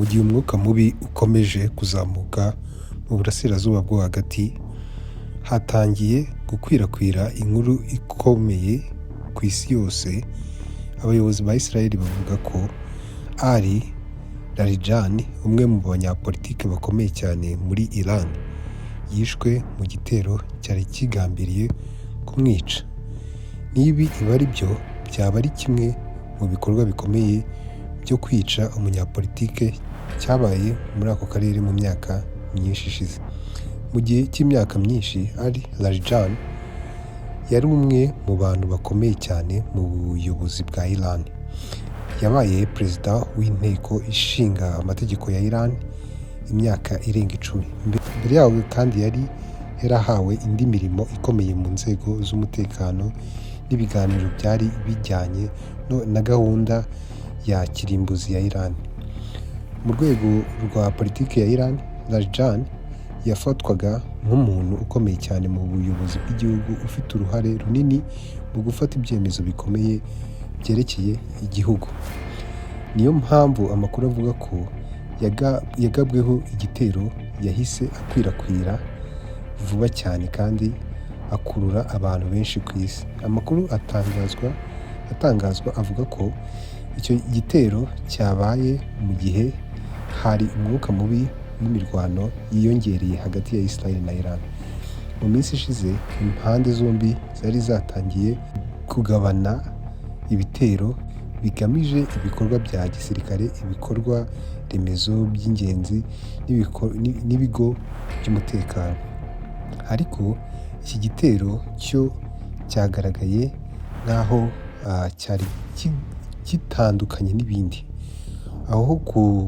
Mu gihe umwuka mubi ukomeje kuzamuka mu Burasirazuba bwo Hagati, hatangiye gukwirakwira inkuru ikomeye ku isi yose. Abayobozi ba Israel bavuga ko Ali Larijani, umwe mu banyapolitiki bakomeye cyane muri Iran, yishwe mu gitero cyari kigambiriye kumwica. Niba ibi ari byo, byaba ari kimwe mu bikorwa bikomeye byo kwica umunyapolitike cyabaye muri ako karere mu myaka myinshi ishize. Mu gihe cy'imyaka myinshi, Ali Larijani yari umwe mu bantu bakomeye cyane mu buyobozi bwa Iran. Yabaye perezida w'inteko ishinga amategeko ya Iran imyaka irenga 10. Mbere yaho kandi yari yarahawe indi mirimo ikomeye mu nzego z'umutekano n'ibiganiro byari bijyanye na gahunda ya kirimbuzi ya Iran. Mu rwego rwa politiki ya Iran, Larijani yafatwaga nk'umuntu ukomeye cyane mu buyobozi bw'igihugu, ufite uruhare runini mu gufata ibyemezo bikomeye byerekeye igihugu. Niyo mpamvu amakuru avuga ko yagabweho igitero yahise akwirakwira vuba cyane kandi akurura abantu benshi ku isi. Amakuru atangazwa avuga ko icyo gitero cyabaye mu gihe hari umwuka mubi w'imirwano yiyongereye hagati ya Israel na Iran. Mu minsi ishize, impande zombi zari zatangiye kugabana ibitero bigamije ibikorwa bya gisirikare, ibikorwa remezo by'ingenzi n'ibigo by'umutekano. Ariko iki gitero cyo cyagaragaye nk'aho cyari gitandukanye n'ibindi. Aho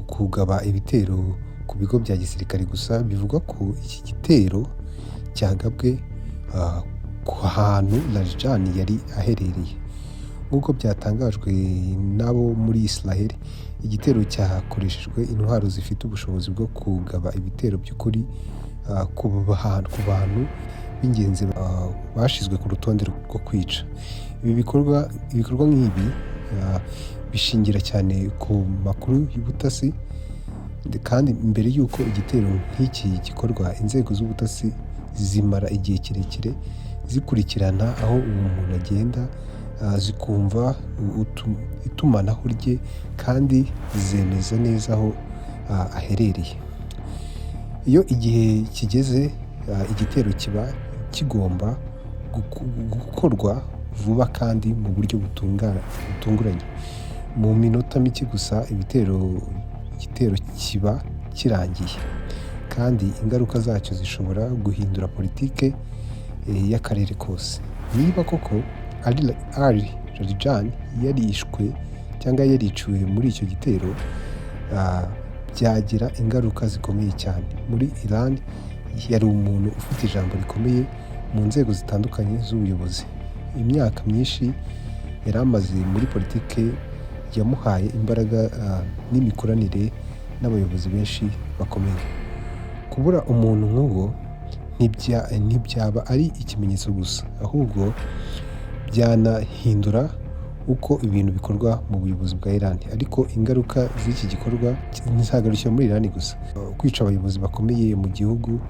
kugaba ibitero ku bigo bya gisirikare gusa, bivugwa ko iki gitero cyagabwe ku hantu Larijani yari aherereye. Nk'uko byatangajwe n'abo muri Israel, igitero cyakoreshejwe intwaro zifite ubushobozi bwo kugaba ibitero by'ukuri ku bantu b'ingenzi bashyizwe ku rutonde rwo kwica. Ibi bikorwa, ibikorwa nk'ibi bishingira cyane ku makuru y'ubutasi, kandi mbere y'uko igitero nk'iki gikorwa, inzego z'ubutasi zimara igihe kirekire zikurikirana aho uwo muntu agenda, zikumva itumanaho rye kandi zemeza neza aho aherereye. Iyo igihe kigeze, igitero kiba kigomba gukorwa vuba kandi mu buryo butunguranye. Mu minota mike gusa igitero kiba kirangiye, kandi ingaruka zacyo zishobora guhindura politike y'akarere kose. Niba koko Ali Larijani yarishwe cyangwa yariciwe muri icyo gitero, byagira ingaruka zikomeye cyane. Muri Iran yari umuntu ufite ijambo rikomeye mu nzego zitandukanye z'ubuyobozi. Imyaka myinshi yari amaze muri politike yamuhaye imbaraga n'imikoranire n'abayobozi benshi bakomeye. Kubura umuntu nk'uwo ntibyaba ari ikimenyetso gusa, ahubwo byanahindura uko ibintu bikorwa mu buyobozi bwa Iran. Ariko ingaruka z'iki gikorwa ntizagarukira muri Iran gusa. Kwica abayobozi bakomeye mu gihugu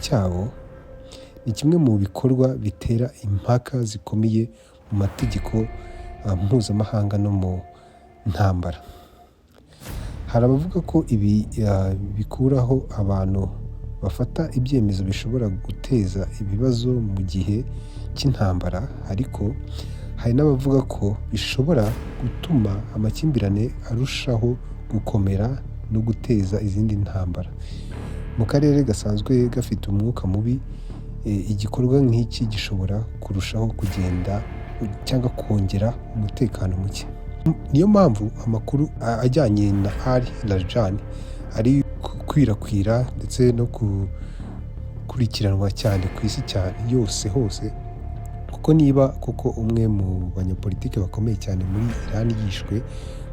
cyabo ni kimwe mu bikorwa bitera impaka zikomeye mu mategeko mpuzamahanga no mu ntambara. Hari abavuga ko ibi bikuraho abantu bafata ibyemezo bishobora guteza ibibazo mu gihe cy'intambara, ariko hari n'abavuga ko bishobora gutuma amakimbirane arushaho gukomera no guteza izindi ntambara. Mu karere gasanzwe gafite umwuka mubi, igikorwa nk'iki gishobora kurushaho kugenda cyangwa kongera umutekano muke. Niyo mpamvu amakuru ajyanye na Ali Larijani ari gukwirakwira ndetse no gukurikiranwa cyane ku isi cyane yose hose, kuko niba koko umwe mu banyapolitiki bakomeye cyane muri Iran yishwe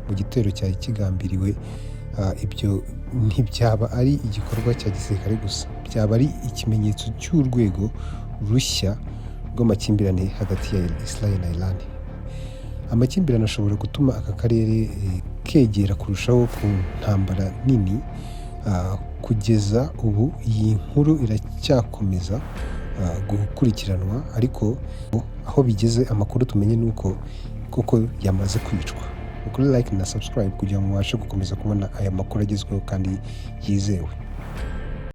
mu gitero cyari kigambiriwe, ibyo ntibyaba ari igikorwa cya gisirikare gusa, byaba ari ikimenyetso cy'urwego rushya rw'amakimbirane hagati ya Israel na Iran. Amakimbirane ashobora gutuma aka karere. kegera kurushaho ku ntambara nini. Kugeza ubu iyi nkuru iracyakomeza gukurikiranwa, ariko aho bigeze amakuru tumenye ni uko koko yamaze kwicwa. Mukore like na subscribe kugira ngo mubashe gukomeza kubona aya makuru agezweho kandi yizewe.